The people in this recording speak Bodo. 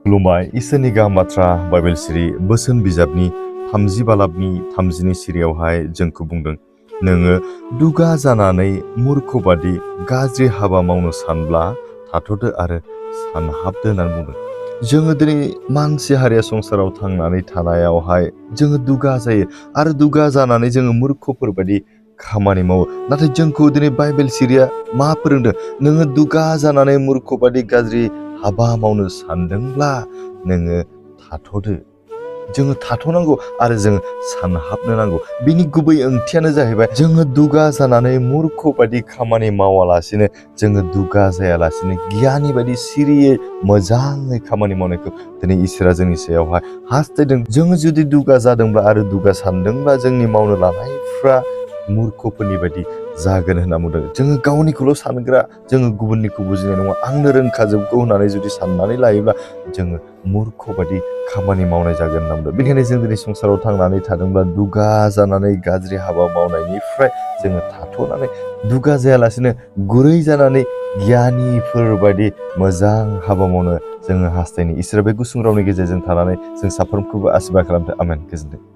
खुलुमबाय इसोरनि गाहाम बाथ्रा बाइबेल सिरि बोसोन बिजाबनि 30 बालाबनि 30नि सिरियावहाय जोंखौ बुंदों नोङो दुगा जानानै मूर्खबादि गाज्रि हाबा मावनो सानब्ला थाथ'दो आरो सानहाबदो होननानै बुंदों। जोङो दिनै मानसि हारिया संसाराव थांनानै थानायावहाय जोङो दुगा जायो आरो दुगा जानानै जोङो मूर्खफोरबादि खामानि मावो। नाथाय जोंखौ दिनै बाइबेल सिरिया मा फोरोंदों? नोङो दुगा जानानै मूर्खबादि गाज्रि हाबा मावनो सानदोंब्ला नोङो थाथ'दो। जोङो थाथ'नांगौ आरो जोङो सानहाबनो नांगौ। बिनि गुबै ओंथियानो जाहैबाय जोङो दुगा जानानै मूर्खबादि खामानि मावालासिनो जोङो दुगा जायालासिनो गियानि बायदि सिरियै मोजाङै खामानि मावनायखौ दिनै इसोरा जोंनि सायावहाय हास्थायदों। जोङो जुदि दुगा जादोंब्ला आरो दुगा सानदोंब्ला जोंनि मावनो लानायफ्रा मूर्खफोरनि बायदि जागोन होनना बुंदों। जोङो गावनिखौल' सानग्रा, जोङो गुबुननिखौ बुजिनाय नङा, आंनो रोंखाजोबगौ होननानै जुदि साननानै लायोब्ला जोङो मूर्खबादि खामानि मावनाय जागोन होनना बुंदों। बेनिखायनो जों दिनै संसाराव थांनानै थादोंब्ला दुगा जानानै गाज्रि हाबा मावनायनिफ्राय जोङो थाथ'नानै दुगा जायालासिनो गुरै जानानै गियानिफोरबायदि मोजां हाबा मावनो जोङो हास्थायनि। इसोरा बे गुसुं रावनि गेजेरजों थानानै जों साफ्रोमखौबो आसिरबाद खालामथों। आमेन। गोजोनथों।